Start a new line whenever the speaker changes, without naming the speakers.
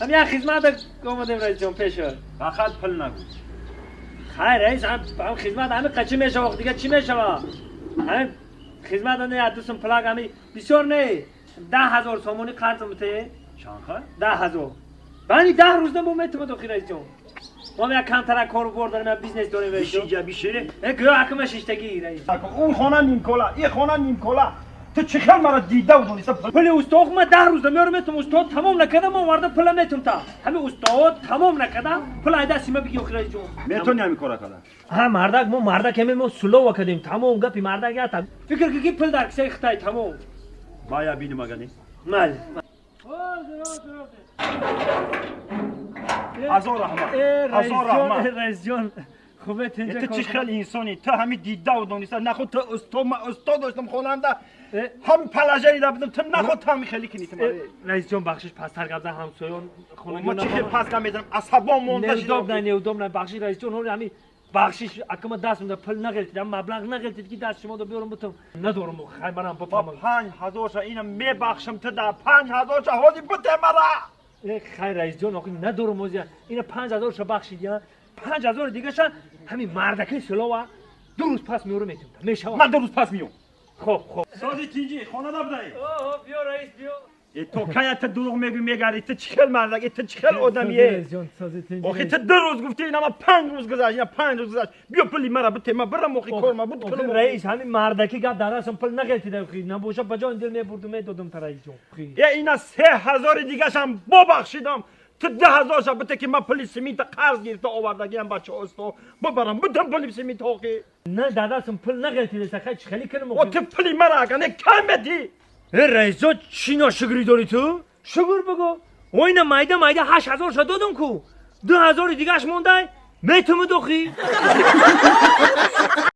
Ҳам як хизмат омадем, раис ҷон, пеша.
Фақат пул нагӯ.
Хайр, раис, ҳам хизмат ҳами қачи мешава, дига чӣ мешава? Ҳами хизмат не, дустум плаг ҳами бисёр не, 10 000 сомонӣ қарз мете.
Чанха?
10 000. Бани 10 рӯзда мо метавонад, охи, раисҷон. Мо як камтара кору бор дорем, як бизнес дорем, раисҷон.
Бишиҷа, бишире.
Э, гӯё акма шиштагӣ, раис.
Он хона нимкола, и хона нимкола. Ту чӣ хел мара дида будониста?
Пули устод ма 10 рӯзда меорам, метум. Устод тамом накарда, мо оварда пула метум та. Ҳами устод тамом накарда, пул айда сима биги, охи, раисҷон.
Метони ҳами кора карда?
Ҳа, мардак, мо мардак ҳаме, мо сулова кардем, тамом. Гапи мардак ята. Фикр ки пул дар кисаи хитай, тамом.
Бая биним агани.
Майли.
Ҳазор раҳмат, ҳазор раҳмат.
Раисҷон, хубе?
Ту чӣ хел инсони? Ту ҳами дида дониста нахуд ту устод, ма устод доштам, хонанда ҳам положение будам, ту нахуд ту ҳами хеле кунӣ.
Раисҷон, бахшиш, пасттар гап зан, ҳамсоён.
Ма чӣ хел паст гап мезанам? Асабом монда.
Неудобно, неудобно, бахшиш, раисҷон. Ҳоли ҳами бахшиш, акама даст муда пул нағелтид, ам маблағ нағелтид, ки даст шумо биёрам бутум. Надорам, хай, манам бифаҳмам.
5000 ша ина мебахшам, ту да 5000 ша ҳози буте мара.
Хай, раисҷон, охи, надорам озия. Ина 5000 ша бахшид, я 5000 дигаша ҳамин мардакаи силова 2 рӯз пас меорам, метум, мешавад?
Ман 2 рӯз пас миём.
Хоб.
Сози, тинҷӣ, хона набудаи?
Биё, раис, биё.
Э, то кая ту дурӯғ мегӯӣ, мегарди? Ту чӣ хел мардак, ту чӣ хел одамие? Охи, ту 2 рӯз гуфтӣ, ина ма 5 рӯз гузашт, ина 5 рӯз гузашт. Биё, пули мара бите, ма бирам, охи, кор ма буд.
Раис, ҳамин мардакӣ гап дар расм пул нағелтида, набоша, ба ҷони дил мебурду, медодум та, раисҷон.
Е, ина 3000-и дигашам бобахшидам, ту 10 000 ша бите, ки ман пули симинта қарз гирифта овардагиам, бача усто, бибарам, битам пули симинта, охи.
На, дадасм пул нағелтида, хай, чӣ хеле кунам?
О, ту пули мара агар не кам медӣ.
Э, раисҷон, чӣ ношукрӣ дорӣ ту? Шукр бигӯ, оина майда майда 8000 ша додум ку, 2000-и дигаш мондай, метумуд, охи.